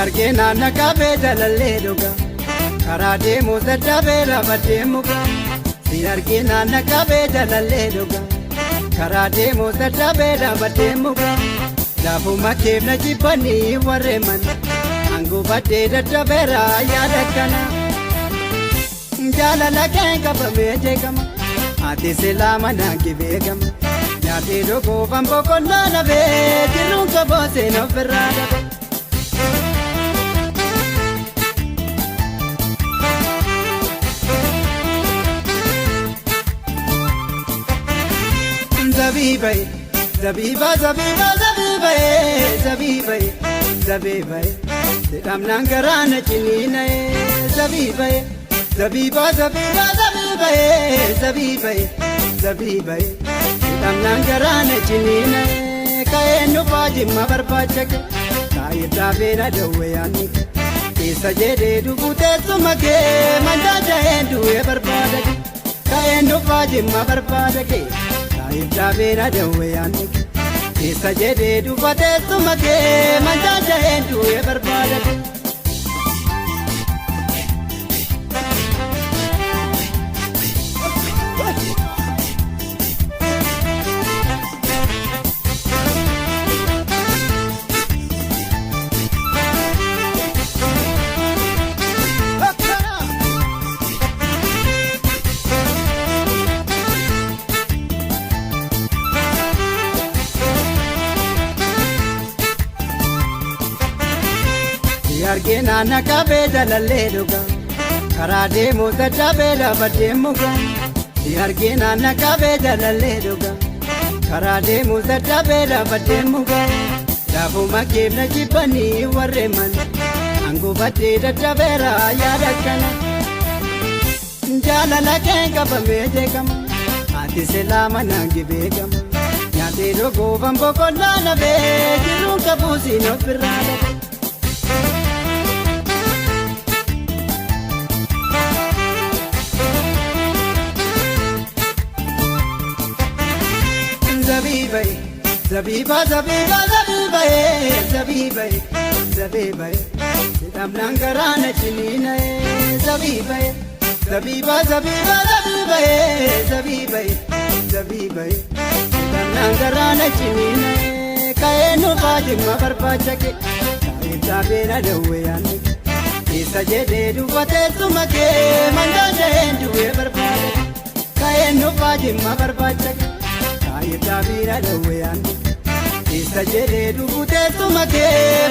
Argee naanna qabee jalallee dhuga karaa deemu dadhabee lafa deemu si argee naanna qabee jalallee dhuga karaa deemu dadhabee lafa deemu laafuma keef na jibbanii warreeman hangubadhee dadhabeera yaada kana jaalala keen qabamee jeekama ati silaa manaan beekama nyaatee dhuguufan boqonnaa nabee jiruun kobooseen ofirraa dhabe. Zabibai, zabiba, zabiba, zabibai, zabibai, zabibai. Sidhamnaan garaa na ciniina'e zabibai, zabiba, zabiba, zabibai, zabibai, zabibai. Sidhamnaan garaa na ciniina'e ka'een dhufaa jimma barbaacha kee kaayee dhaabee na dhowwe yaadni keessa jedhee dhufu teessuma kee manjaaja'een du'ee barbaada kee ka'een dhufaa jimma barbaada kee. Kaayee na dhowwe yaadni keessa jedhee dhufa teessuma kee manjaaja'een du'ee barbaada kee. Argee naanna qabee jalallee dhuga karaa deemu dadhabee lafa deemu si argee naanna qabee jalallee dhuga karaa deemu dadhabee lafa deemu laafuma keef na jibbanii warreeman hangubadhee dadhabeera yaada kana jaalala keen qabamee jeekama ati silaa manaan beekama nyaatee dhuguufan boqonnaa nabee jiruun qabuusiin ofirraa dhabe. Zabibai, zabiba, zabiba, zabibai, zabibai, zabibai. Sidhamnaan garaa na ciniina'e zabibai, zabiba, zabiba, zabibai, zabibai, zabibai. Sidhamnaan garaa na ciniina'e ka'een dhufaa jimma barbaacha kee kaayee dhaabee na dhowwe yaadni keessa jedhee dhufa teessuma kee manjaaja'een du'ee barbaada ka'een dhufaa jimma barbaacha kee. Kaayee dhaabee na dhowwe yaadni keessa jedhee dhufu teessuma kee